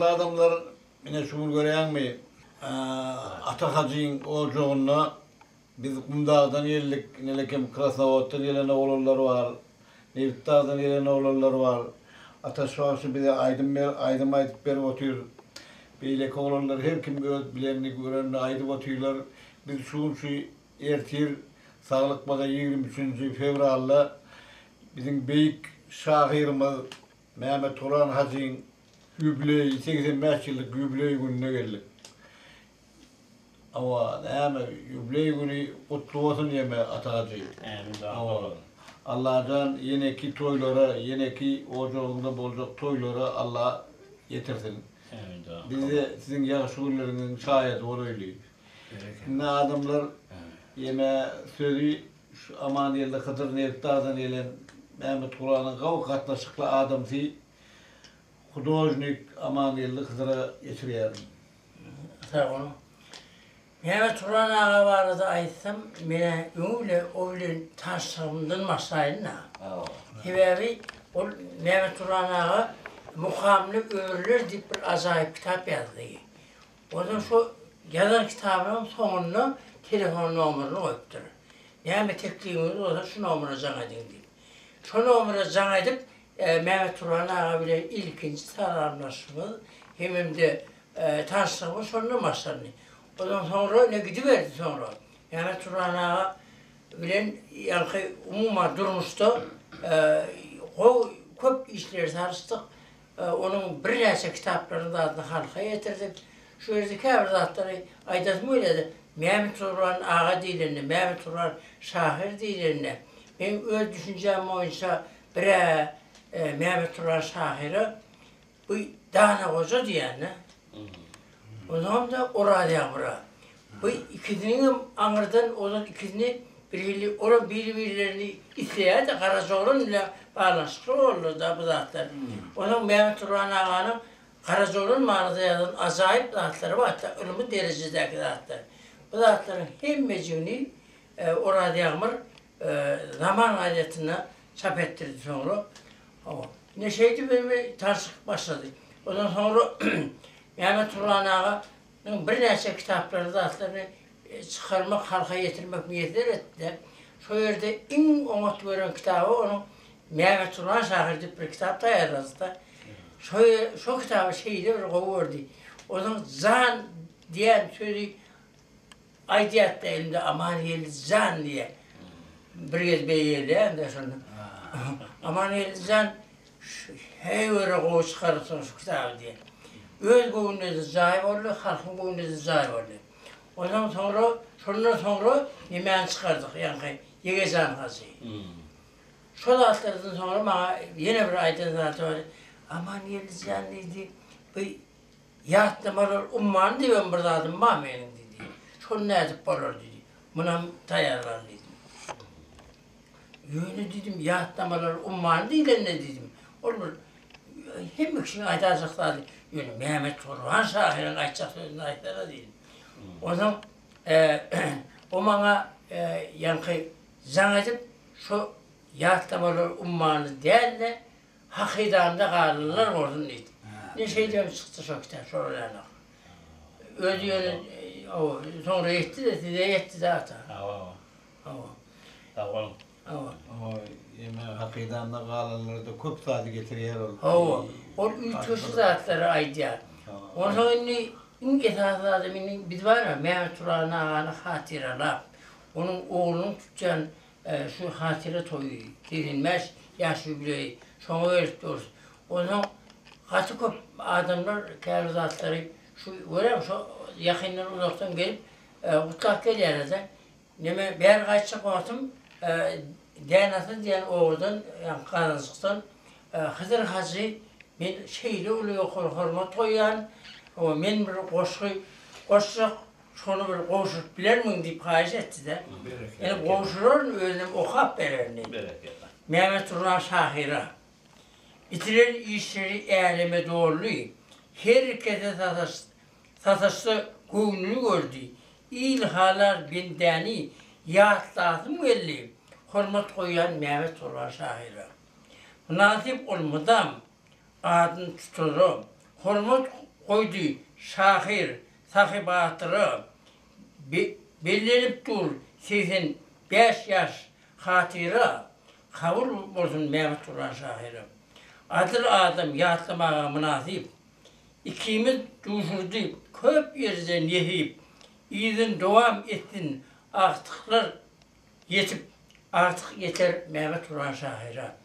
Hormatly adamlar, ine şu gün görýäňmi, Ata hajyň ojagynda biz Gumdagdan geldik, inelekem Krasnowoddan gelen oglanlar bar, Nebitdagdan gelen oglanlar bar. Ataş bagşy bize aýdym ber, aýdym aýdyp berip otyr. Beýleki oglanlar her kim öz bilenini, görenini aýdyp otyrlar. Biz şu gün şu ertir saglyk bolsa 23-nji fewralda biziň beýik şahyrymyz Mämmetguran hajyň ýubileýi, 85 ýyllyk ýubileý gününe geldik. Hawa, näme, ýubileý güni gutly bolsun ýeme, Ata hajy. Ämin, sag boluň. Allajan ýeneki toýlara, ýeneki ojagyňda boljak toýlara Alla ýetirsin. Ämin, sag Biz-de siziň ýagşy günleriňiziň şaýady bolaýly. Indi adamlar ýeme sözi şu Amangeldi Hydyr Nebitdagdan gelen Mämmetguranyň gawy gatnaşykly adamsy hudožnik Amangeldi Hydyra geçirýärin. Sag boluň. Mämmetguran aga barada aýtsam, men-ä öňi bile o bilen tanyşlygymdan başlaýyn-da. Sebäbi ol Mämmetguran aga Mukamly ömürler diýip bir ajaýyp kitap ýazdy. Onsoň şo ýazan kitabynyň soňunda telefon nomerini goýupdyr. Näme teklibiňiz bolsa şu nomere jaň ediň diýip. Şo nomere jaň edip, Mämmetguran aga bilen ilkinji salamlaşymyz hemem-de tanyşlygymyz şondan başlandy. Ondan soňra ine gidiberdi soňra. Mämmetguran aga bilen ýaňky umuman durmuşda gowy köp işleri salyşdyk. Onuň birnäçe kitaplaryny zadyny halka ýetirdik. Şu ýerde käbir zatlary aýdasym gelýär-de, Mämmetgurban aga diýlende, Mämmetgurban şahyr diýlende, meň öz düşünjäm boýunça bir-ä Mämmetgurban şahyra bu Dana goja diýýän-de. Onsoňam-da Oraz Ýagmyra. Bu ikisiniňem aňyrdan ozal ikisini birhili olam biri-birlerini isleýärdi, Garajaoglan bilen baglanyşykly boldy-da bu zatlar. Onsoň Mämmetgurban aganyň Garajaoglan barada ýazan ajaýyp zatlary bar-da, ylmy derejedäki zatlar. Bu zatlaryň hemmejigini Oraz Ýagmyr Zaman gazetinde çap etdirdi soňra. Hawa. Ine şeýdip indi tanşyk başlady. Ondan soňra Mämmetgurban aga nyň birnäçe kitaplaryny zatlaryny çykarmak, halka ýetirmek miýesser etdi-de. Şo ýerde iň oňat gören kitaby onuň Mämmetgurban şahyr diýip bir kitap taýýarlady-da. Şo şo kitaby şeýle bir gowy gördi. Onuň jan diýen sözi Aýdýardy indi Amangeldi jan diýýär. Bir gez beýgelýän-de şonda. Amangeldi jan heý göre gowy çykarypsyň şu kitaby diýýär. Öz göwnüne-de jaý boldy, halkyň göwnüne-de jaý boldy. Ondan soňra, şondan soňra nemäni çykardyk, ýaňky Ýegejan hajy. Şo zatlardan soňra maňa ýene bir aýdan zady bar. Amangeldi jan diýdi, bu Ýatlamalar ummany diýibem bir zadym bar meniň diýdi. Şony nädip bolar diýdi. Munam taýýarlan diýdim. Ýöne diýdim, ýatlamalar ummany diýlende diýdim. Ol bir hemme kişiniň aýdaýjak zady. Ýöne Mehmet Gurban şahyryň aýtjak sözüni aýtsana diýdim. Onsoň o maňa ýaňky jaň edip, şo ýatlamalar ummany däl-de, Hakydamda galanlar bolsun diýdi. Ine şeýdibem çykdy şo kitap şolar ýaly. Özi ýöne soňra ýetdi-de size ýetdi-de ata. Hawa. Hawa. Sag boluň. Hawa. Hawa, ýene hakydamda galanlarda köp zady getirýär ol. Hawa, ol üýtgeşik zatlary aýdýar. Onsoň indi iň esasy zadam indi biz bar-a Mämmet Turan agany hatyralap, onuň oglunyň tutýan Şu hatyra toýy, 85 ýaş ýubileýi şoňa gelip durus. Onsoň gaty köp adamlar käbir zatlary şu görýäň şo ýakyndan uzakdan gelip gutlap gelýärler-de. Neme bäri gaýtjak wagtym Däneasyr diýen obadan, ýagny Gazanjykdan Hydyr hajy men şeýle uly ýokary hormat goýýan, men bir goşgy goşjak, Şony bir gowşuryp bilermiň diýip haýyş etdi-de. Men gowşuraryn, özünem okap bererin diýdim. Berekella. Mämmet Urna şahyra. Bitiren işleri äleme doldy, Her kese sataşsa göwnüni gördi, Il halar bendäni ýatlasym geldi, Hormat goýýan Mämmet Gurban şahyra. Mynasyp ol mydam adyny tutara, Hormat. goýdy şahyr Sahy batyra. Bellenip dur 85 ýaş hatyra, Kabul bolsun Mämmet Gurban şahyra. Adyl adam ýatlamaga mynasyp. Ikimiz duşurdy köp ýerde nesip. Yzyn dowam etsin agtyklar ýetip, Artyk ýeter Mämmet Gurban şahyra.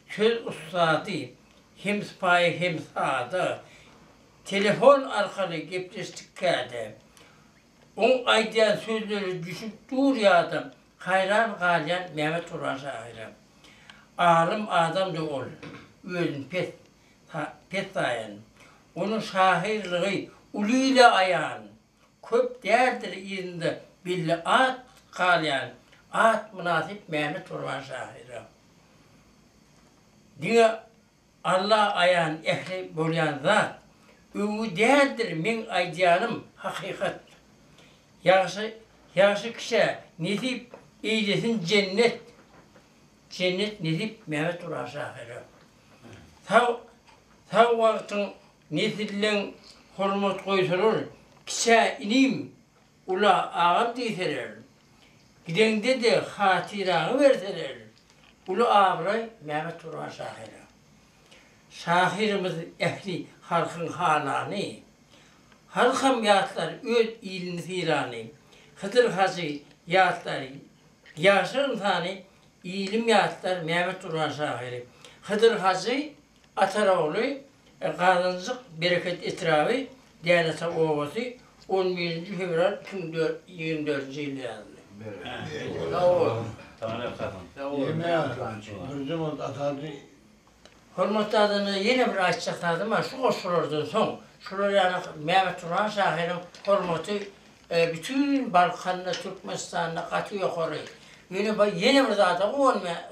Söz ussady, hem sypaýy hem sada, Telefon arkaly gepleşdik käde. Oň aýdýan sözleri düşüp dur ýada, Haýran galýan Mämmet Gurban şahyra. Alym adamdy ol, özüni pes pes saýan. Onuň şahyrlygy uly ile aýan. Köp däldir yzynda belli at galýan, At mynasyp Mämmet Gurban şahyra. Diňe Alla aýan ähli bolýan zat. Öwgi däldir meň aýdýanym hakykat. Ýagşy ýagşy kişä nesip eýlesin jennet. Jennet nesip Mehmet Turan şahyra. Sag sag wagtyň nesilleň hormat goýsalar kiçä inim Ula agam diýseler, gideňde-de hatyraňy berseler, uly abraý Mämmet Gurban şahyra. Şahyrymyz ähli halkyň halany, Halkam ýatlar öz ilini sylany, Hydyr hajy ýatlar ýagşy ynsany, Ilim ýatlar Mämmet Gurban şahyry. Hydyr hajy Atarogly, Gazanjyk, Bereket etraby, Däneata obasy, on birinji fewral 2024-nji ýylda ýazyldy. Sag boluň. Hormatly adamlar ýene bir aýtjak zadym bar, şu goşgulardan soň, şular ýaly Mämmet Turan şahyryň hormaty bütin Balkanda, Türkmenistanda gaty ýokary. Ýöne ýene bir zada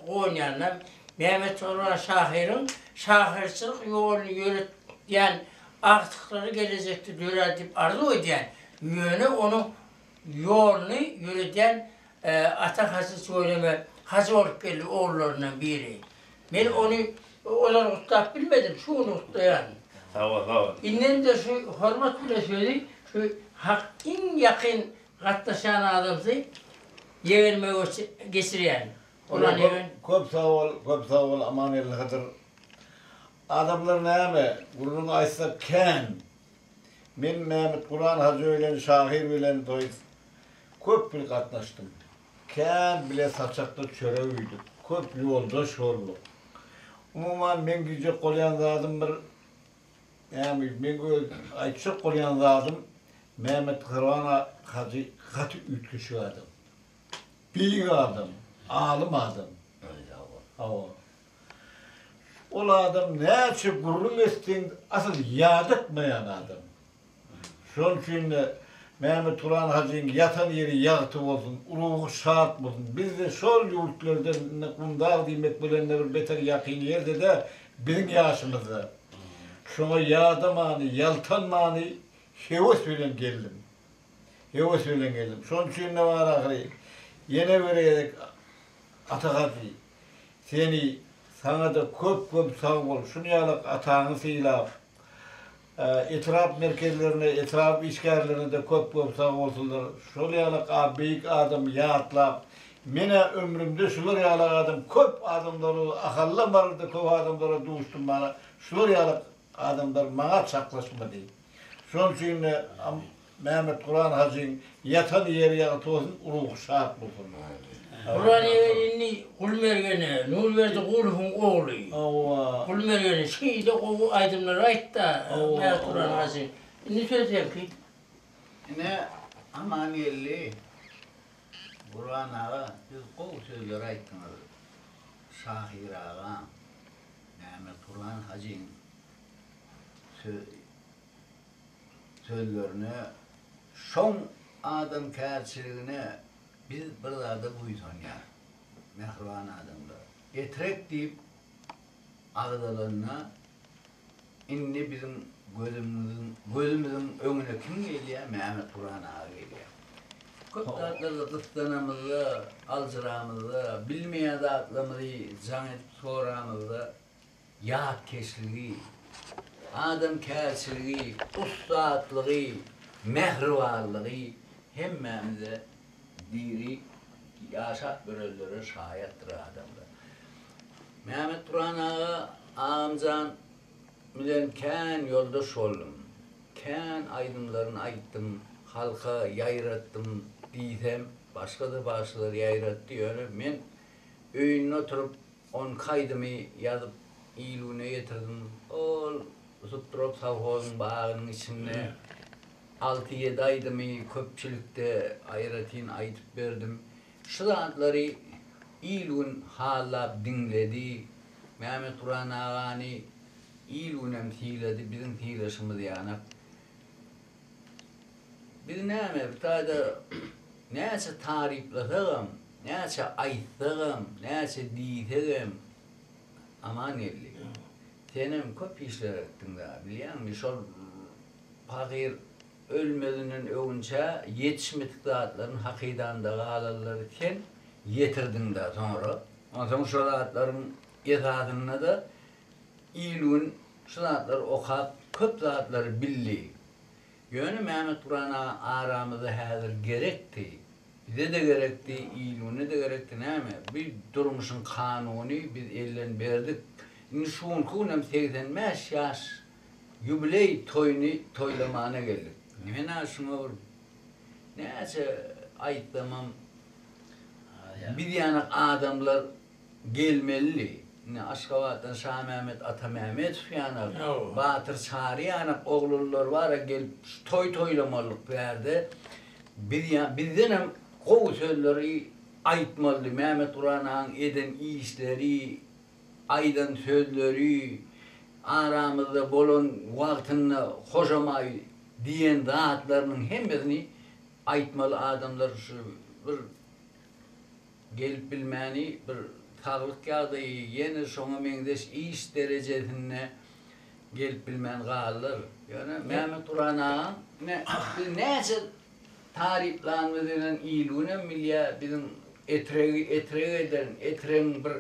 guwanýan, Mämmet Gurban şahyryň şahyrçylyk ýoluny ýöretýän agtyklary gelejekde dörär diýip arzuw edýän, ýöne onuň ýoluny ýöredýän Ata hajy tüweleme hajy bolup geldi ogullaryndan biri. Men ony ozal gutlap bilmedim, şu gün gutlaýan. Sag bol, sag bol. Indem-de şu hormat bile sözi şu hak iň ýakyn gatnaşýan adamsy ýegenime geçirýän. Ulan ýegen. Köp sag bol, köp sag bol Amangeldi Hydyr. Adamlar näme, gürrüň aýtsak kän. Men Mämmet Kuran hajy bilen şahyr bilen toý köp ýyl gatnaşdym. Kän bile saçakda çörek iýdik, köp ýoldaş bolduk. Umuman meň diýjek bolýan zadym bir näme meň öz aýtjak bolýan zadym Mämmet Gurban hajy gaty üýtgeşik adam. Beýik adam, alym adam. Hawa. Ol adam näçe gürrüň etseň asyl ýadatmaýan adam. Şonuň üçin-de Mämmet Turan hajyň ýatan ýeri ýagty bolsun, ruhy şat bolsun. Biz-de şol ýurtlardan indi Gumdag diýmek bilen-de bir beter ýakyn ýerde-de biziň ýaşymyzda. Şoňa ýadamany, ýaltanmany höwes bilen geldim. Höwes bilen geldim. Şonuň üçin-de bar ahyry, ýene bir gezek Ata hajy, seni, saňa-da köp-köp sag bol, şuny ýalak ataňy sylap, etrap merkezlerine, etrap işgärlerine-de köp-köp sag bolsunlar. Şol ýalak a beýik adamy ýatlap, men-ä ömrümde şular ýalak adam köp adamlara, Ahalla Maryda köp adamlara duşdum, mana şular ýalak adamlar maňa çaklaşmady. Şonuň üçin-de Mämmet Kuran hajyň ýatan ýeri ýagty bolsun, ruhy şat bolsun. Kuran ýegen indi Gulmergene, Nurberdi Gulowyň ogly. Hawa. Gulmergene şeýle gowy aýdymlary aýtda Mämmet Kuran hajy. Indi söz seňki. Ine Amangeldi Gurban aga siz gowy sözler aýtdyňyz. Şahyr agam Mämmet Kuran hajyň sözlerine, şoň adamkärçiligine biz bir zada buýsanýas, mähriban adamlar. Etrek diýip agzalanda indi biziň gözümiziň gözümiziň öňüne kim gelýär? Mämmet Turan aga gelýär. Köp zatlarda gyssanamyzda, aljyramyzda, bilmeýän zatlarymyzy jaň edip soramyzda, Ýatkeşligi. Adamkärçiligi, ussatlygy, mähribanlygy hemmämize diri ýaşap ýörenlere şaýatdyr adamlar. Mämmetguran aga agamjan bilen kän ýoldaş boldum. Kän aýdymlaryny aýtdym, halka ýaýratdym diýsem, başga-da bagşylar ýaýratdy, ýöne men öýünde oturyp onki aýdymy ýazyp il-güne ýetirdim. Ol Zupdrop sowhozyň bagynyň içinde alty-ýedi aýdymy köpçülikde aýratyn aýdyp berdim. Şu zatlary il-gün hallap diňledi. Mämmetguran agany il-günem sylady, biziň sylaşymyz ýanak. Biz näme, bu taýda näçe taryplasagam, näçe aýtsagam, näçe diýsegem Amangeldi, senem köp işler etdiň-dä, bilýäňmi, şol pahyr ölmezinden öwünçä ýetişmedik zatlaryny hakydanda galanlary sen ýetirdiň-dä soňra. Onsoň şo zatlaryň esasynda-da il-gün şu zatlary okap köp zatlary bildi. Ýöne Mämmetguran aga aramyzda häzir gerekdi. Bize-de gerekdi, il-güne-de gerekdi. Näme, bu durmuşyň kanuny, biz elden berdik. Indi şu günki günem 85 ýaş ýubileý toýuny toýlamana geldik. Men-ä şuňa bir näçe aýtsamam, biz ýanak adamlar gelmelidi. Indi Aşgabatdan Şamämmet Atamämmedow ýanak, Batyr Çary ýanak oglanlar bar-a gelip şu toý toýlamalydyk bu ýerde. Biz ýa bizdenem gowy sözleri aýtmalydy. Mämmetguran agaň eden işleri, aýdan sözleri, aramyzda bolan wagtynda hoşamaý diýen zatlarynyň hemmesini aýtmaly adamlar şu bir gelip bilmäni bir saglyk ýagdaýy ýene şoňa meňzeş iş derejesinde gelip bilmän galdylar. Ýöne Mämmetguran agaň ine biz näçe taryplanymyz bilen il-günem bilýär biziň Etregi Etrek eden, Etregiň bir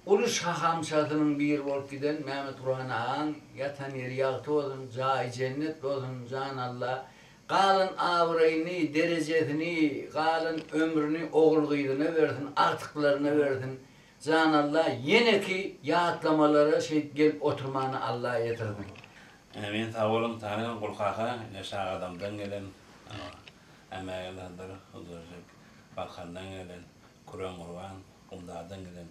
uly şahamçasynyň biri bolup giden Mämmetguran agaň ýatan ýeri ýagty bolsun, jaýy jennet bolsun, jan Alla Galan abraýyny, derejesini, galan ömrüni ogul-gyzyna bersin, agtyklaryna bersin. Jan Alla ýeneki ýatlamalara şeýdip gelip oturmany Alla ýetirsin. Ämin sag boluň Taňryň gul kaka ine Şagadamdan gelen Ämägelandyr Huzurjyk Balkandan gelen Küren Gurban Gumdagdan gelen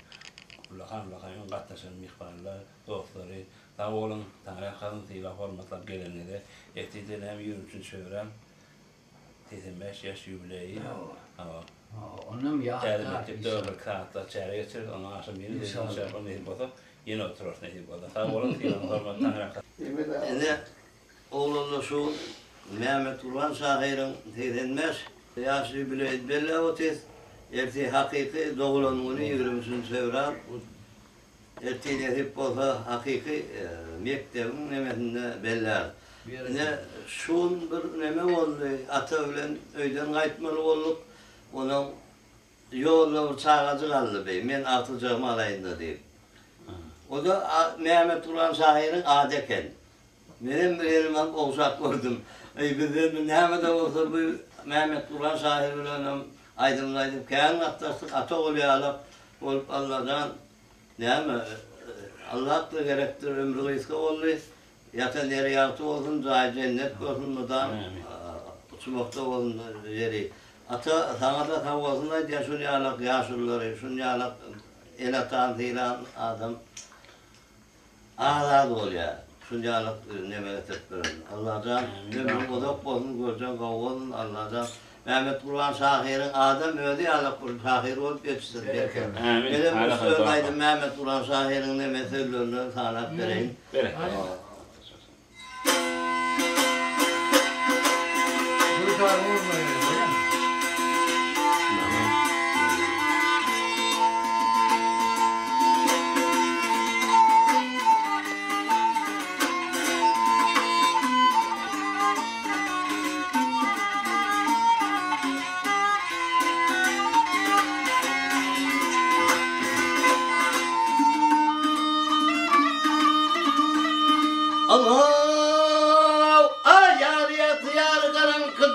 ullakan ullakan öň gatnaşan myhmanlar dostlary Sag boluň, Taňryýalkasyn sylap hormatlap geleniňize. Ertir näme 23-nji fewral 85 ýaş ýubileýi. Hawa. Onam Täze ýatlar mekdepde bir sagatlar çäre geçireris. Ondan agşam ýene Inşallah. nesip bolsa ýene oturarys nesip bolsa. Sag boluň, sylagyňyz hormat Taňryýalkasyn. Ine, oglanlar şu gün Mämmetgurban şahyryň 85 ýaş ýubileýini belläp otyrys. Ertir hakyky doglan güni 23-nji fewral. Ertir nesip bolsa hakyky mekdebiň nemesinde belläris. Ine şu gün bir neme boldy, ata bilen öýden gaýtmaly bolduk. Onuň ýolda bir çagajyk aldy beý, men agtyjagymy alaýyn-da diýip. O-da Mämmetgurban şahyryň ady eken. Menem bir elimi alyp ogşap gördüm. Eý, bizden bir näme-de bolsa bu Mämmetgurban şahyr bilenem aýdymyny aýdyp kän gatnaşdyk, ata ogul ýalak bolup Allajan näme, Allahda gerekdir, ömri gysga boldy, ýatan ýeri ýagty bolsun, jaýy jennet bolsun, mydam uçmakda bolsun ýeri. Ata, saňa-da sag bolsun aýdýan şun ýalak ýaşululary, şun ýalak ene-atany sylan adam. Az-az bolýar. Şunjalyk neme getirip beren. Allajan ömrüň uzak bolsun, görjeň gowy bolsun Allajan. Mämmetgurban şahyryň adam özi ýalak bir şahyr bolup ýetişsin bereket. Menem bir söz aýdym Mämmetgurban şahyryň neme sözlerini sanap bereýin.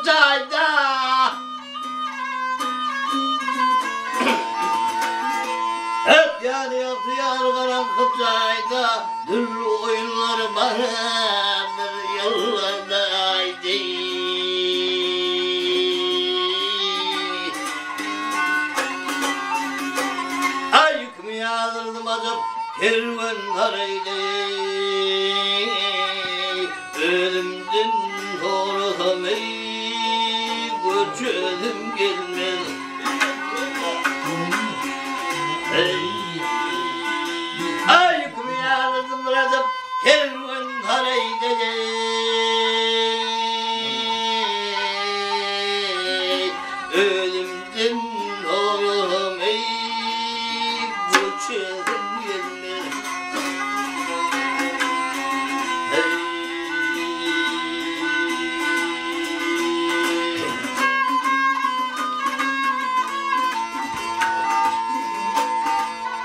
jaýda. Hep ýary ýagty ýary garaňky jaýda dürli oýunlar bardyr ýyllarda aýdy. Aý ýükümi ýazyrdym ajap kerwen haraýdy. Özümden sorasam eý göçesim gelmez. Eý, aý ýükümi ýazyrdym Rejep kerwen haraýdy. Özümden sorasam eý göçesim gelmez.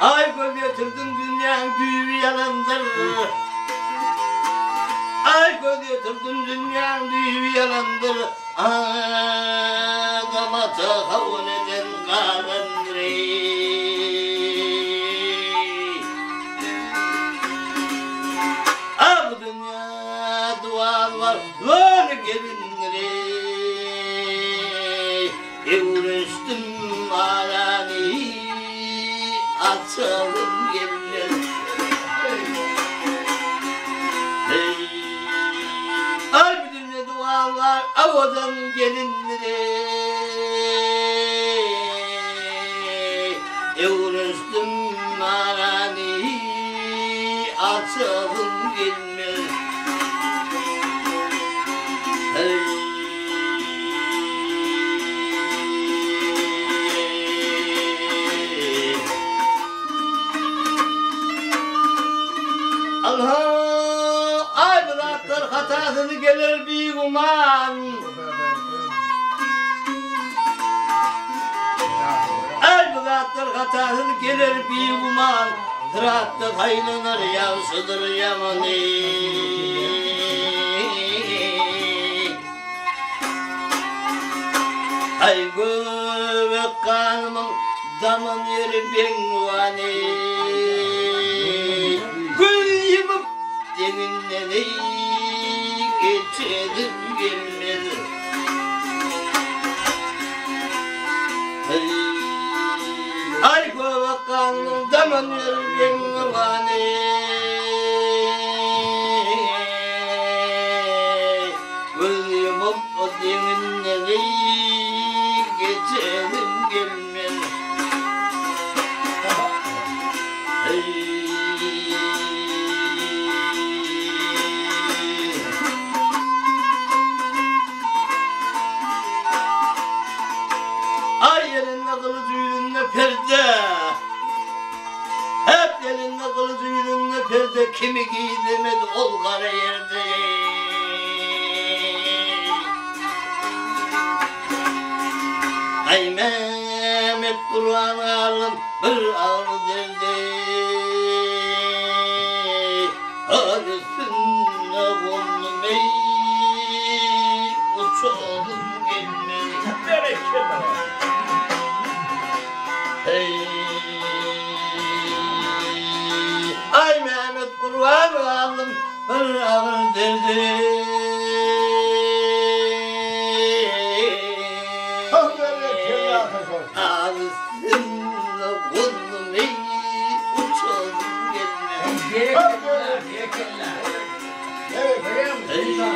Aý göz ýetirdim dünýäň düýbi ýalandyr. Aý göz ýetirdim dünýäň düýbi ýalandyr. Adam ata Hawa neden galandyr eý. A bu dünýä duwal bar zor gelindir eý. Öwrenişdim arany açalym gelmez. Eý. Ay bu dünýä duwal bar owadan gelindir eý. Öwrenişdim arany açalym gelmez. Eý. Alha, aý bu zatlar hatasyz geler biguman. Aý bu zatlar hatasyz geler biguman. Syratda saýlanar ýagşydyr ýamany. Aý göbek ganymyň daman ýeri beňňuwany. Göz ýumup deňinden eý geçesim gelmez. Aý göbek ganymyň daman ýeri beňňuwany. Göz ýumup o deňinden eý geçesim gelmez. Aý elinde gylyç ýüzünde perde. Hep elinde gylyç ýüzünde perde kimi gizlemedi ol gara ýerde. Aý Mehmet Gurban galdym bir agyr derde. Har üstünde gondum eý uçalym gelmez. Berekella. Aý Mehmet Gurban galdym bir agyr derde. Ar üstünde gondum eý uçalym gelmez. Berekella, berekella. Berekella.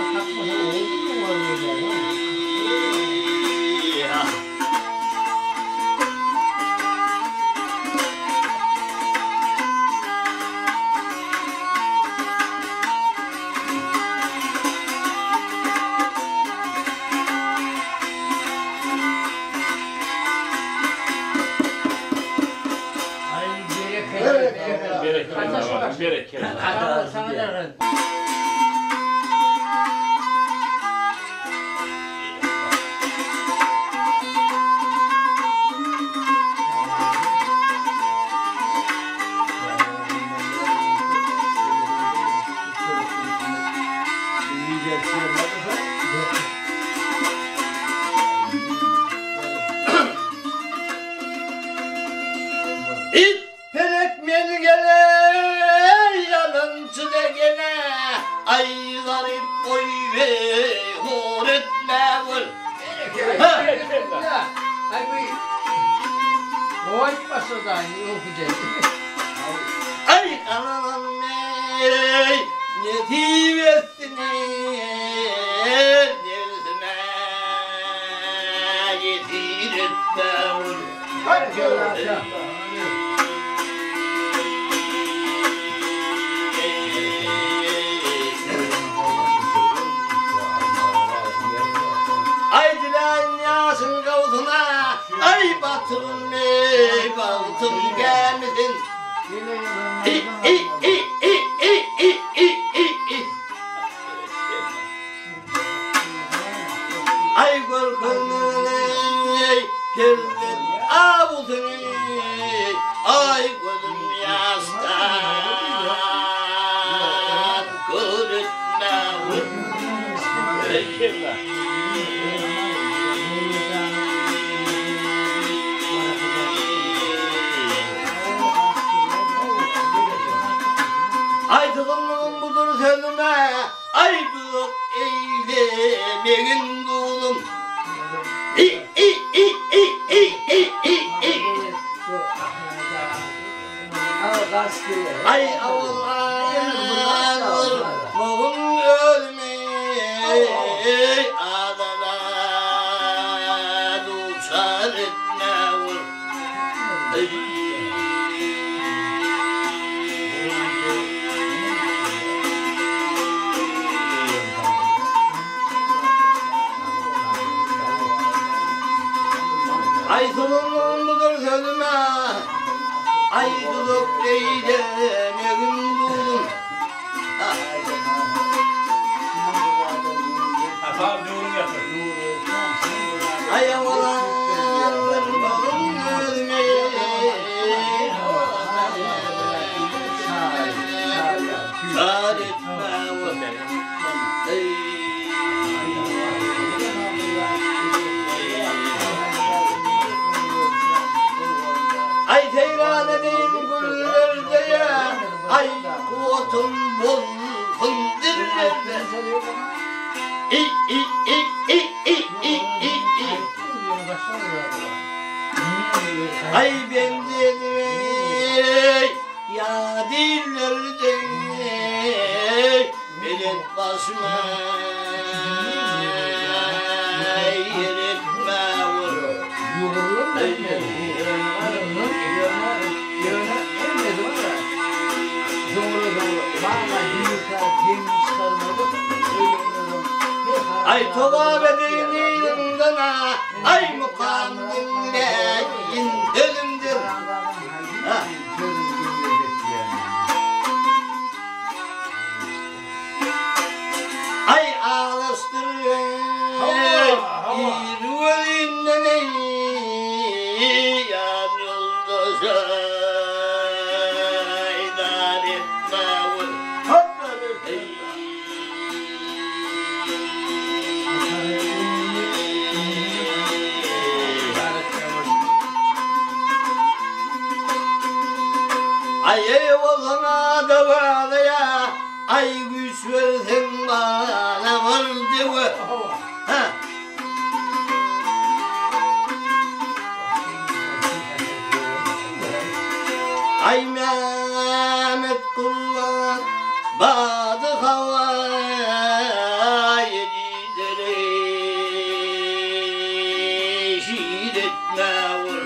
Berekella. Sana Goýup başlady aýny öwküden. Aý aman ey nesip etsin nebsime ýesir etme ol. Aý diläýin ýaşyň gawsuna, aý batyryn eý bagtym gämisin. Aý görküňi perzent awusyny, aý gözüm ýaşda görütme. Aýdygymyň budur sözüme, aý duzak eýlemegin duzum. Aý awal mogum özümi adala duçar etme ol. Aý sulumlygym budur sözüme, Aý duzak eýlemegin duzum. Hasap döwrüň ýatyr. Aý awalan bagym özüme. Çar etme Aý seýran edeýin güller deýe, Aý kuwwatym bolsun dillerde. Aý bendi edip ýa dillerde. Belent başyma ýer etme Aý togap edeýin yzyňdan aý mukam diňläýin sözümdir. Aý aglaşdyr eý, ir gözünden eý, ýar ýoldaşa zar etme ol. Aý eý bolsaňa döwalaýa, aý güýç berseň bana bir döwe. Hä. Aý Mämmet Gurban bady hawa ýedidere şir etme ol.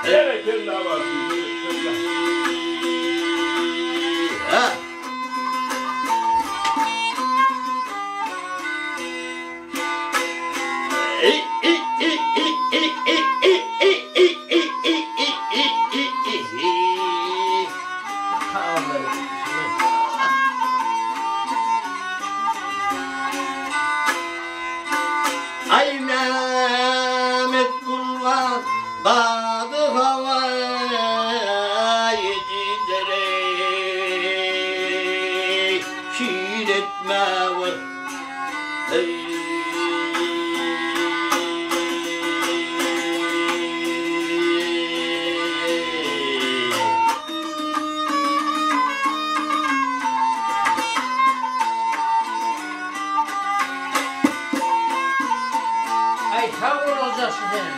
Berekella bagşy berekella. Ha. Aý Mämmet Gurban bady hawa ýedidere şir etme ol. Aý sag bol Oljaşy senem.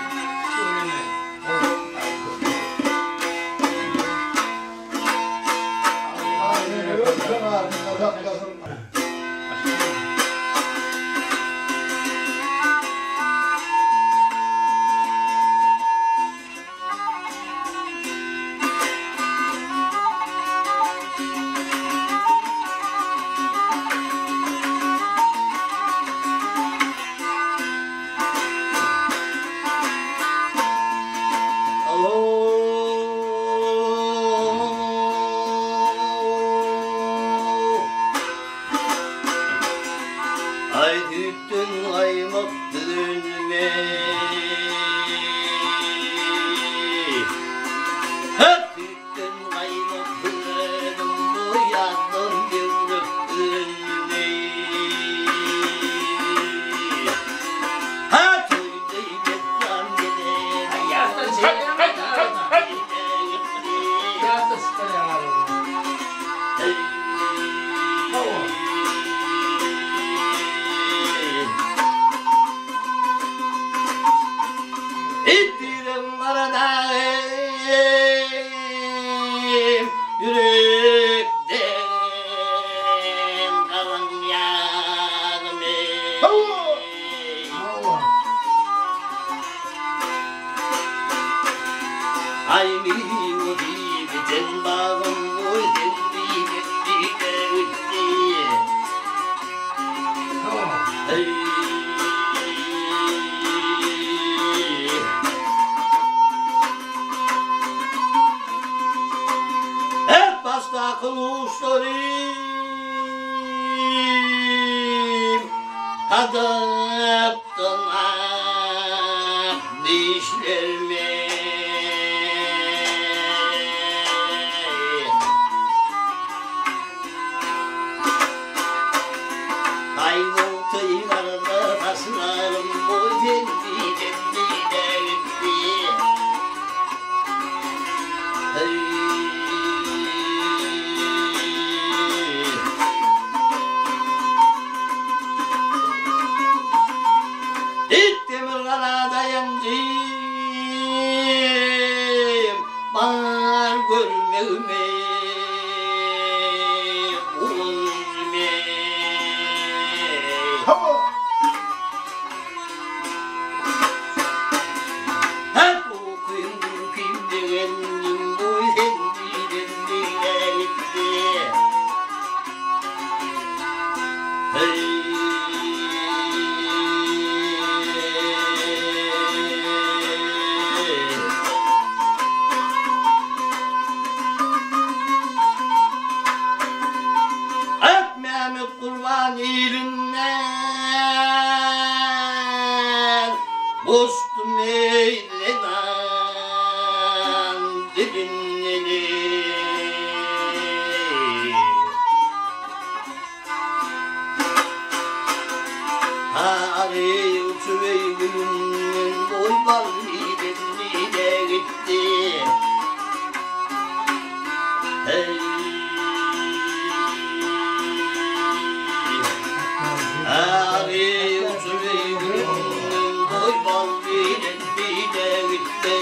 Tüweleme. Aý süýtden gaýmak düzülme. Hä süýtden gaýmak düzüledim bu ýazdan döwrek düzülme. Hä toýda messan gelen. Aý ýatdan çykarýaň. Ýatdan çykarýaň. Itdirim gara dagym, ýürekden galan ýagym eý. Aý miwe biten bagym goý sen diýmek diýde gitdi. Hep başdaky nuşlarym Gadapdan ak dişlerime. Gaýgylty garda saçlarym boý sendi-sendi-de gitdi. It demir gala daýandym, bar görmegime guwanjym eý. Hep okuyum gürküyüm degendim, boý sendi-sendi-de gitdi. Ak Mehmet Gurban ilinden Goşdum eýlenan dilinden. Ary uçubeý gülünden boý bal diýdi-de gitdi. Heý. Ary uçubeý gülünden boý bal diýdi-de gitdi.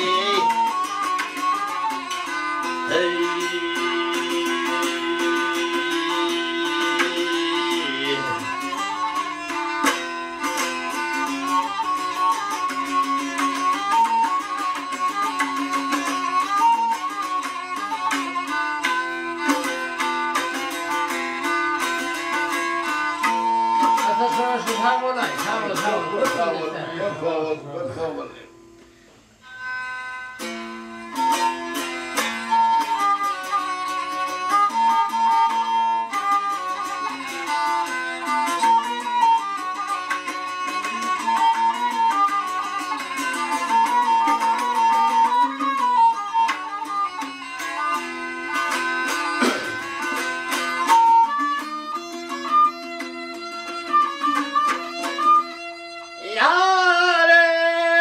Heý. Ata şoňa sag bolaý. Sag bol, sag bol. Sag bol, sag bol, sag bol. Ýar-eý,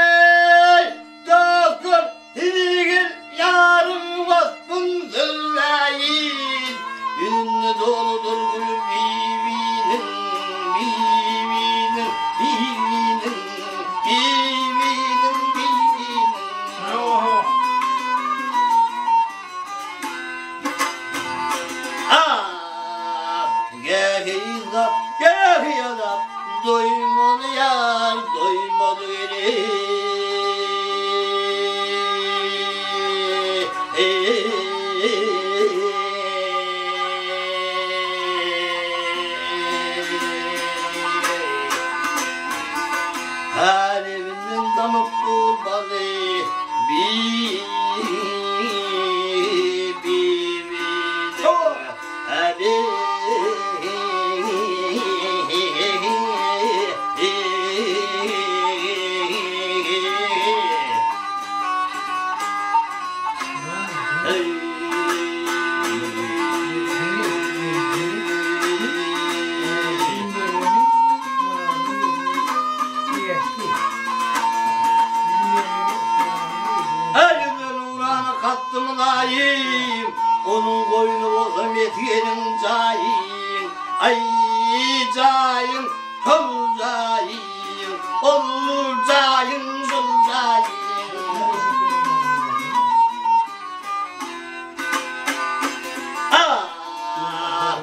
dostlar, sizi ýaryň waspyn sözläýin. Ýüzünde doludyr gül bibiniň, bibiniň, bibiniň, bibiniň, bibiniň. Ah, gähi yzap, gähi ýazap, doýmaly ýar, doýmaly gelin. Älebinden damyp dur baly, bi, bi, bi, Onuň goýny bolsa mesgeniň jaýyň, Aý, jaýyň, şol jaýyň, Ol jaýyň, şol jaýyň. Ah,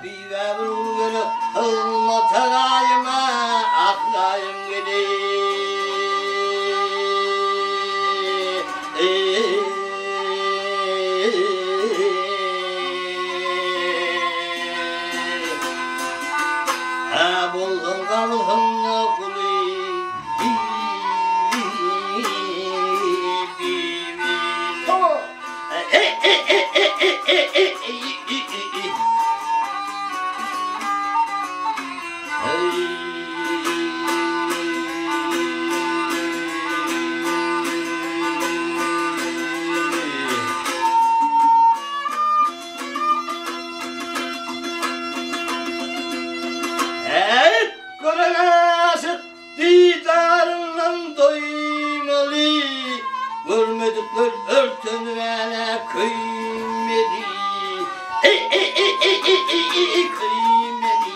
bibä bir uly gerek, Hyzmata gaýyma, ah, gaýym geleý. Hä, bolsaň galsyn-da guly, Äýt gören aşyk didaryndan doýmaly, Görmedikler örtenir älä köýmeli, Köýmeli.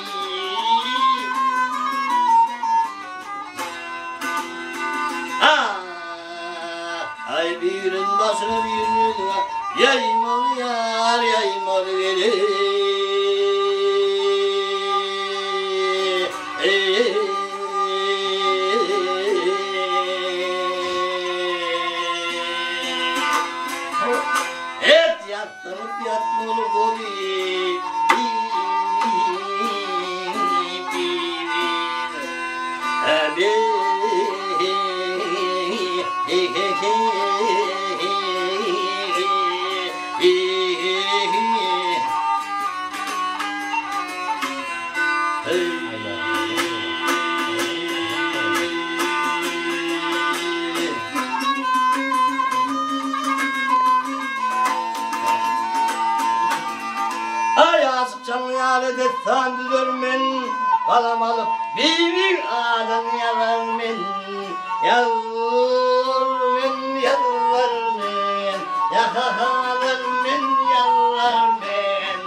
Aý birin başyna birin özüňe Ýaýmaly ýar ýaýmaly gelin. Et ýassanyp ýatmaly goly. Aý aşyk çaň ýaly dessan düzer men, Galam alyp bibiň adyny ýazar men, Ýazar men, ýazar men, Ýazar men, ýazar men.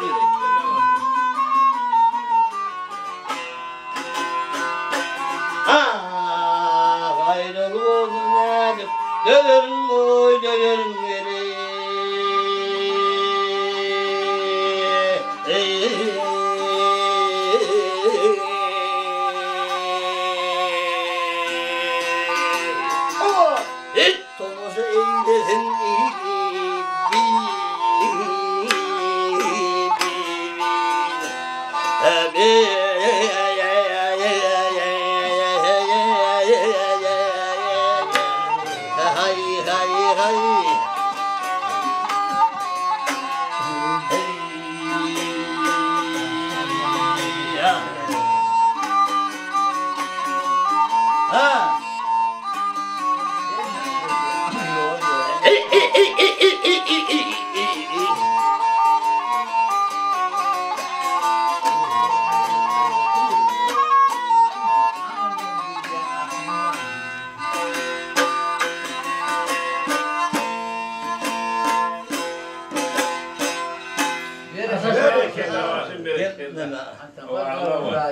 Ah, aýralyk olsun nädip, Dözerin boý, dözerin geri. It tomaşa eýlesin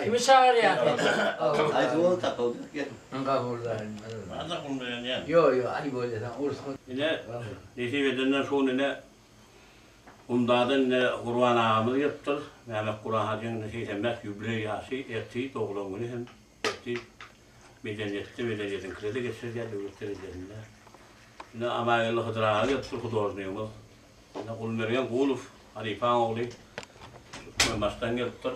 Kimi çagyrýaň sen? Aýdyp ol tapyldy gel. Ine, nesip edenden şu gün ine Gumdadan ine Gurban agamyz gelipdir. Mämet Gurban hajyň ine 85 ýubileý ýaşy, ertir doglan güni hem ertir medeniýetde medeniýetiňkide-de geçirilýär döwlet derejesinde. Ine Amageldi Hydyr aga gelipdir hudožnigimiz. Ine Gulmergen Gulow halypaň ogly Türkmenbaşydan gelipdir.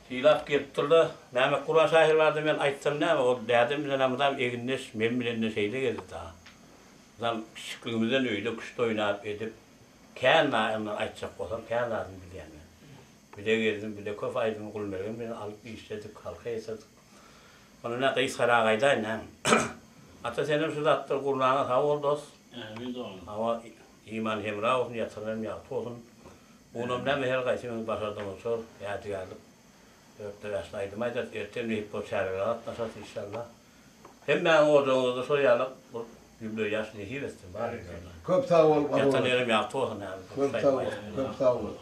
Sylap gelipdir-de, Mämet Gurban şahyr barada men aýtsam näme, ol dädem bilen-ä mydam egindeş, men bilen-de şeýle gezdi dagy. Mydam kiçjikligimizden öýde küşt oýnap edip, kän zadyny aýtjak bolsam, kän zadyny bilýän men. Bile gezdim, bile köp aýdymy Gulmergen bilen alyp işledik, halka ýetirdik. Ony nä gysgarak aýdaýyn näme. Ata senem şu zatlary gurnaňa sag bol dos. Ämin dogan. Hawa iman hemra bolsun ýatyran hem ýagty bolsun. Bunam näme her gaýsymyz başardygymyzça ýadygärlik dörtde bäşde aýdym aýdarys ertir nesip bolsa çärelere gatnaşarys inşallah. Hemmäňiň ojagyňyzda şol ýaly bir. Ýüble ýaş nesip etsin barekella. Köp sag bol Ýatan ýerim ýagty bolsun abi. Köp sag bol köp sag bol.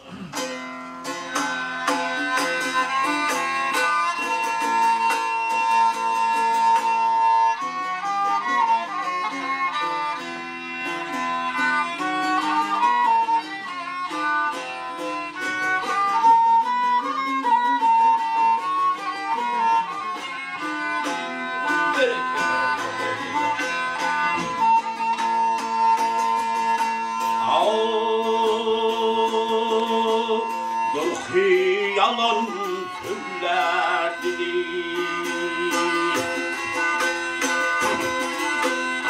Durky ýalan sözlär dili.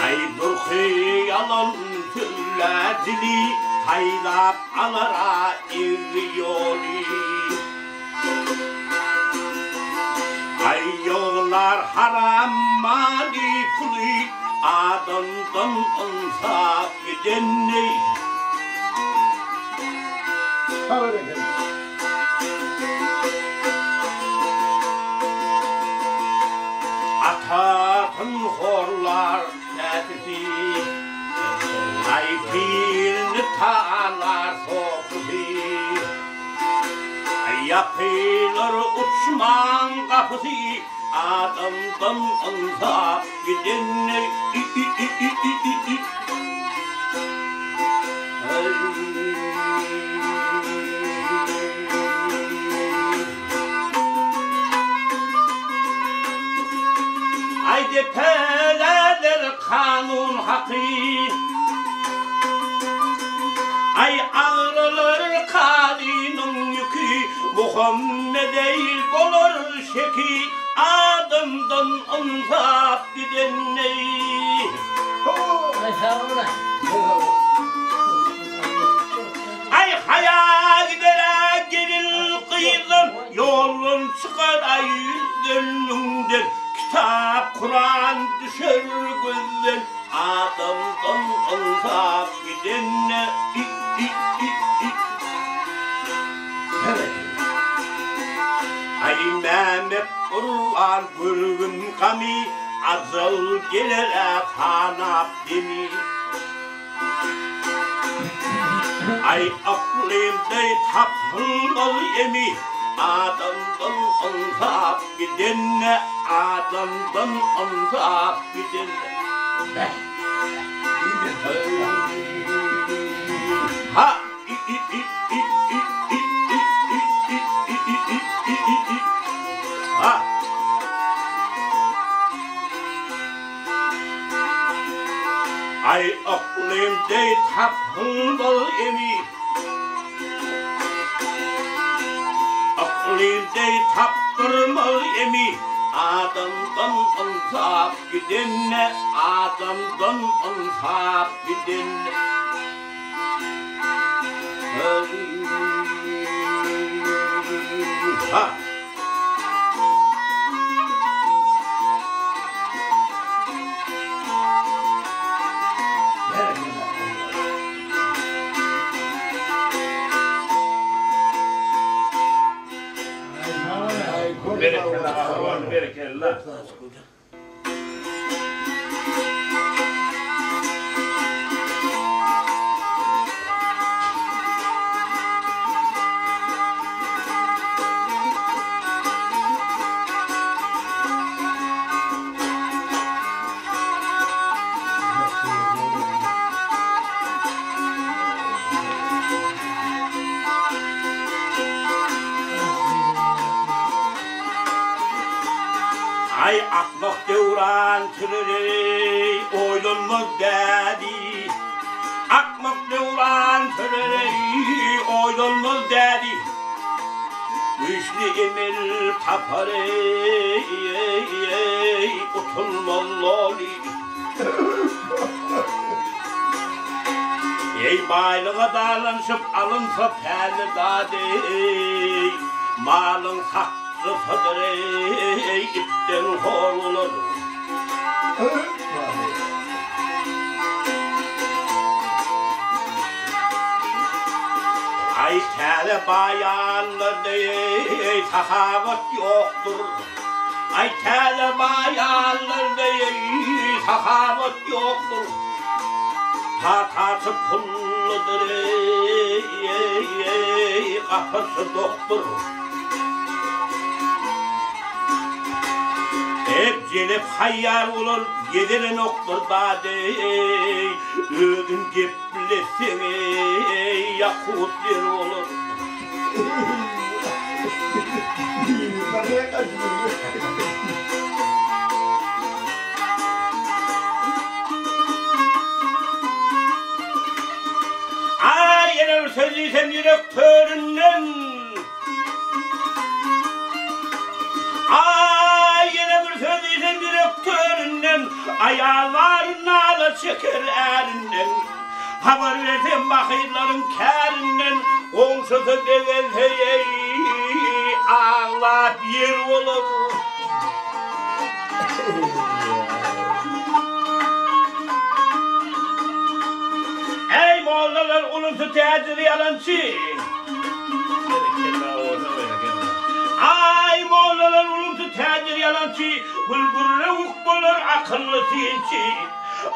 Aý durky ýalan sözlär dili, Saýlap alara egri ýoly. Aý ýoglar haram maly puly adamdan ynsap gidenni. Atasyn horlar käsisi. Aý pirini talar sopusy. Ýapylar uçmaň gapysy adamdan ynsap gidende Aý depeläler kanun haky. Aý agralar kazynyň ýüki, Muhammedeý bolar şeki, Adamdan ynsap gidendeý. Aý sag bolaý. Aý haýa gider-ä gelin gyzdan, Ýoldan çykar aý ýüzden müňden, Kitap Kuran düşer gözden, Adamdan ynsap gidende i i i i Aý Mämmet Gurban görgün gamy Ajal geler-ä sanap demi Aý aklym deý tapylmaz emi Adamdan ynsap gidende Adamdan ynsap gidende. Ha i i i i i i i i i i i i i i i Ha. Aý yklym deý tapylmaz emi. Yklym deý tapdyrmaz emi. Adamdan ynsap gidende, adamdan ynsap gidende. Ha. Berekella, berekella. Aý akmak döwran sürer-eý, oýlanmaz dädi. Akmak döwran sürer-eý, oýlanmaz dädi. Güýçli emel tapar-eý, utulmaz loly. Eý baýlyga dalanyşyp alynsa päli zat-eý, malyň sakçysydyr-eý, itden hor bolar. Aý täze baýanlarda-eý sahawat ýokdur. Aý täze baýanlarda-eý sahawat. keramat ýokdur. Patasy pulludyr eý, gapysy dokdur. Ep jelep haýýar bolar, gezelenokdyr dady eý, özün gepletseň eý, ýakut zer bolar. Aý, ýene bir söz diýsem ýürek töründen. Aý, ýene bir söz diýsem ýürek töründen. Aýal bary nala çeker ärinden. Habar bersem bahyrlaryň kärinden, Goňşusy begense eý, aglap ýer bolar. Eý, mollalar ulusy täjir ýalançy! Aý, mollalar ulusy täjir ýalançy, Gül-gürrewük bolar akylly synçy.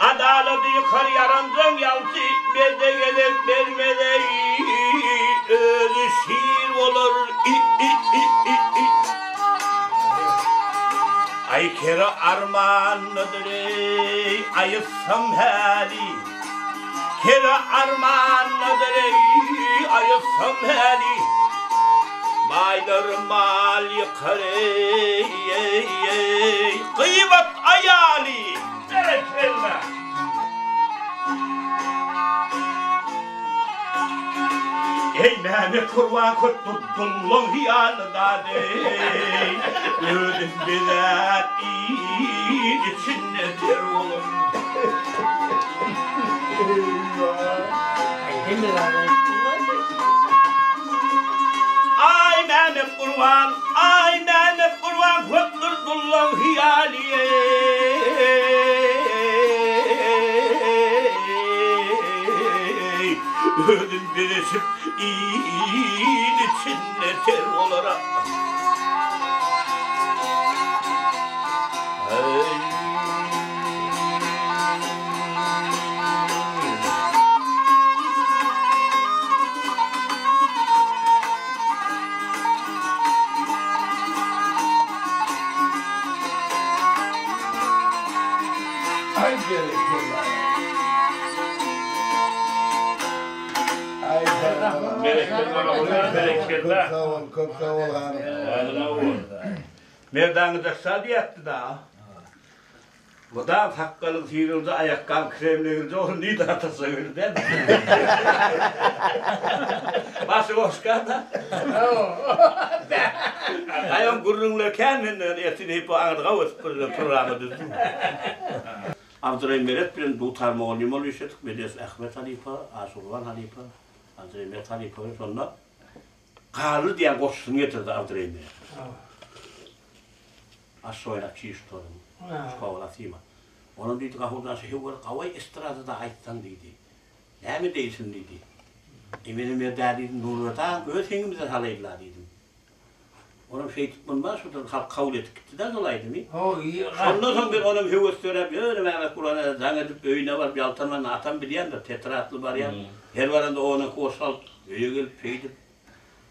Adalady ýykar ýaranjaň ýalçy, Merde gezek bermez eý, özi şir bolar i-i-i-i-i. Aý kere armanlydyr eý, aýytsam häli. Kere armanlydyr eý, aýytsam häli. Baýlar mal ýykar eý-eý-eý, gyýbat aýaly. Berekella! Eý Mehmet Gurban köp durdullaň hyýalydadeý Özün bezäp il içinde ter bolan. Aý Mehmet Gurban, aý Mehmet Gurban köp durdullaň hyýaly. Eý, özün bezeşip il içinde ter bolara. Aý berekella. Aý Berekella. Köp sag bol, köp sag bol hanym. Merdana daksa diýäpdi-da. Mydam sakgalyň syryldy, aýakgabyň kremlegildi, ony nirde atasa geldi. Başy boşka-da. Aý, oň gürrüňleri kän menden ertir diýip, bu aňyrda ötüp bir programma düzdüm. Abdurahim Meret bilen dutar mugallym bolup işledik, Medes Ahmet halypa, Aşurban halypa, Abdurahim Meret halypa bilen şonda Garly diýen goşgusyny getirdi Abdurahim Meret. Aşşy oýnap çiş tutaryn. Şkowala syma. Onam diýdi, Gahurdan şu höwür gawaý estradada aýtsaň diýdi. Näme deýsin diýdi. E menem ýer däl diýdim, Nurberdi agaň öz heňimize salaýyl-la diýdim. Onam şeýdip mundan şudan halk kabul edip gitdi-dä şol aýdymy. Şondan soň men onam höwes döräp, ýöne Mehmet Gurban aga jaň edip öýüne baryp ýaltanman atam bilýändir, tetratly barýan. Her baranda onunky goşgy alyp öýe gelip şeýdip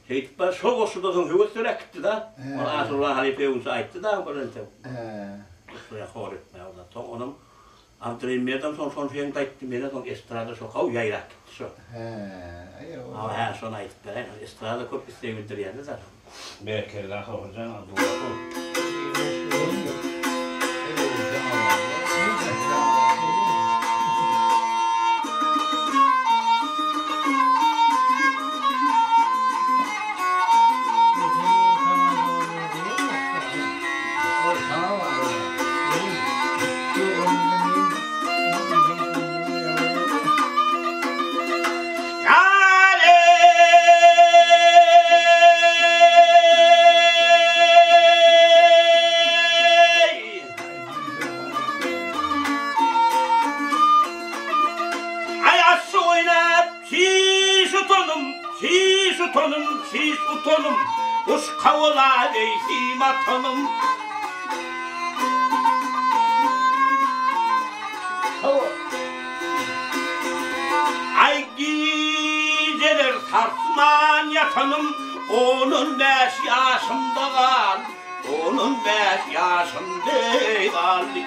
Şeýdip bar, şol goşgudan soň höwes döräp gitdi-da. Ony Aşyrguly halypa öwünçe aýtdy-da bir entek. Goşguya hor etme o zat. Soň onam Abdyreýim Merdem soň şony heňde aýtdy, menen soň estrada şo gawy ýaýrap gitdi şo. Hä, aý-ow. Hawa, hä, şony aýdyp beräýin. Estrada köp isleg bildirýärler-de. Berekella Hojan Abdullapow. Aý aşşy oýnap, çiş utanym, çiş utanym, çiş utanym, Guş kawala eýsim atanym. ýatanym on-on bäş ýaşymda galdy, on-on bäş ýaşymda galdy.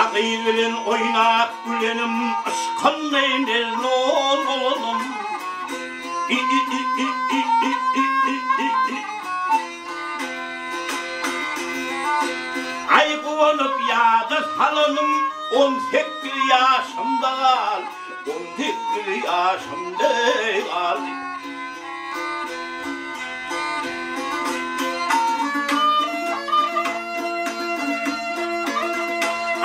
A gyz bilen oýnap gülenim, yşkynda mejnun bolanym. Aý guwanyp ýada salanym 18 ýaşymda gal, 18 ýaşymda galdy.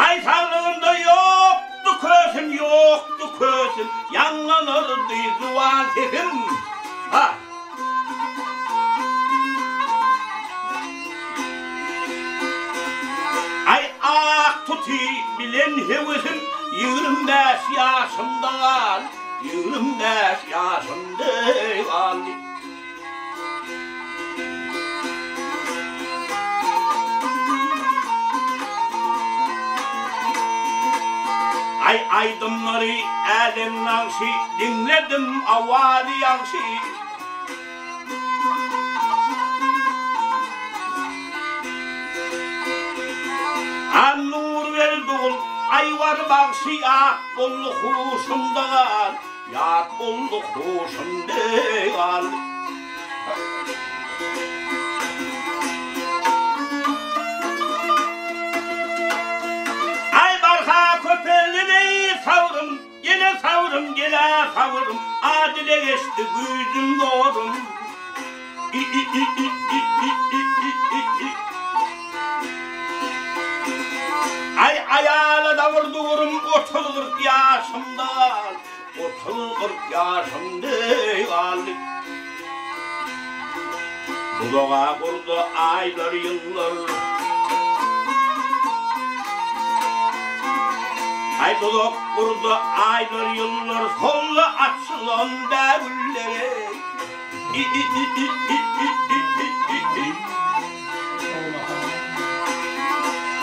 Aý saglygymda ýokdy kösüm, ýokdy kösüm, Ýaňlanardy juwan sesim. Ha! Aý ak tuty bilen höwesim 25 ýaşymda gal, 25 ýaşymda galdy. Aý aýdymlary älem nagşy diňledim awazy ýagşy. A Nurberdi gul Aýbar bagşy ýat boldy huşumda gal. Ýat boldy huşumda galdy. Aý barha köpeldi sabrym, Gele sabrym, gele sabrym, A dile geçdi güýjüm zorum. Aý aýala dabyr durum otuz-kyrk ýaşymda gal. 30-40 ýaşymda galdy. Duzaga gurdy aýlar, ýyllar. Aý duzak gurdy aýlar, ýyllar, Soldy açylan bägüllere.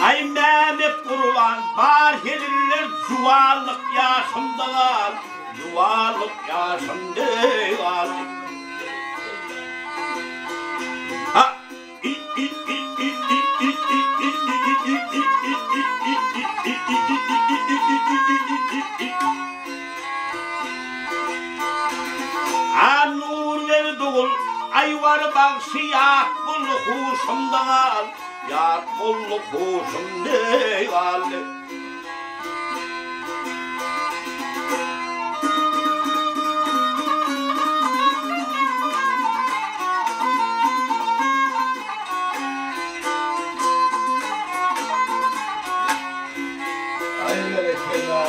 Aý Mämet Gurban bar heziller juwanlyk ýaşymda gal, juwanlyk ýaşymda galdy. Ha. A Nurberdi gul, Aýbar bagşy ýat boldy huşumda gal, ýat boldy huşumda galdy. Aý berekella.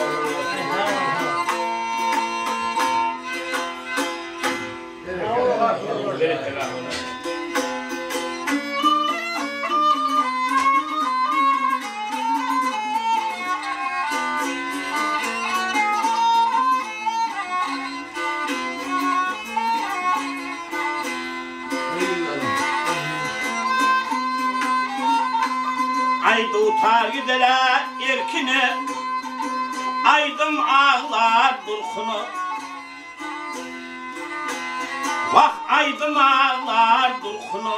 Aý dutar gider-ä erkine, Aýdym aglar durkuna. Wah, aýdym aglar durkuna.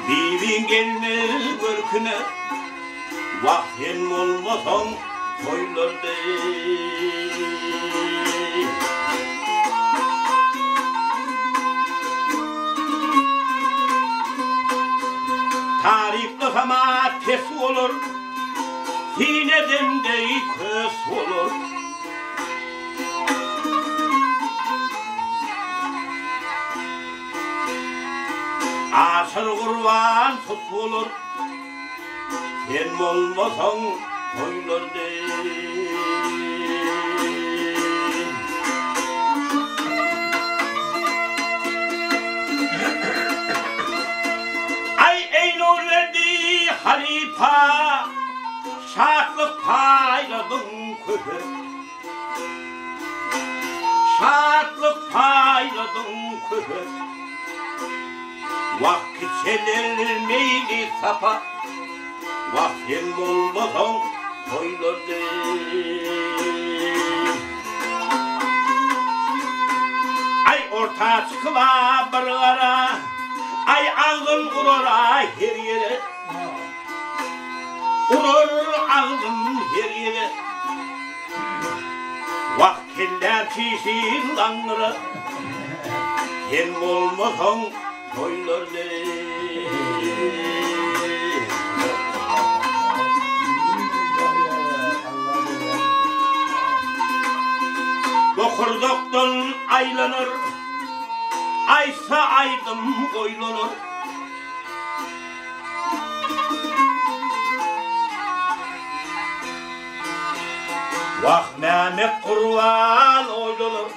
Bibiň gelmez görküne. Wah, sen bolmasaň toýlarda. Taryplasam-a pes bolar. Syn eden deý kös bolar. Aşyr Gurban tut bolar. Sen bolmasaň toýlar deý. Aý eý Nurberdi halypa şatlyk paýladyň köpe. Şatlyk paýladyň köpe. Wah kiçeler meýli sapa. Wah sen bolmasaň toýlar Aý orta çykyba bir gara Aý agzyn urar aý her ýere Urar agzyn her ýere Wah kelläm çişir laňňyra Sen bolmasaň toýlar Bokurdakdan aýlanar, Aýtsa aýdym oýlanar. Wah Mämet Gurban oýlanar.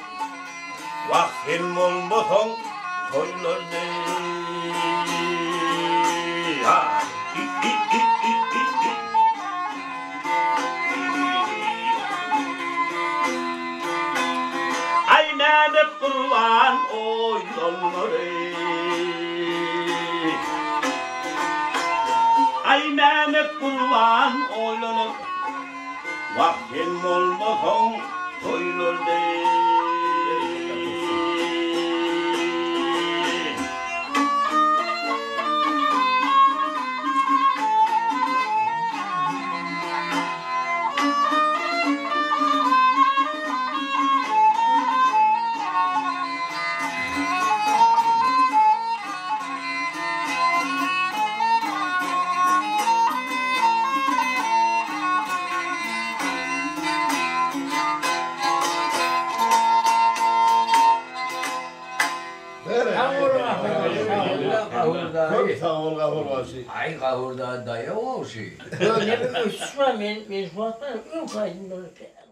Wah sen bolmasaň toýlar Aý Mämet Gurban oýlanlar Aý Mämet Gurban oýlanar Wah sen bolmasaň toýlar Köp sag bol Gafur bagşy. Aý Gafur daýy daýaw ogşy. Öyle bir ösüş var men men şu wagt bar öňki aýdymlar.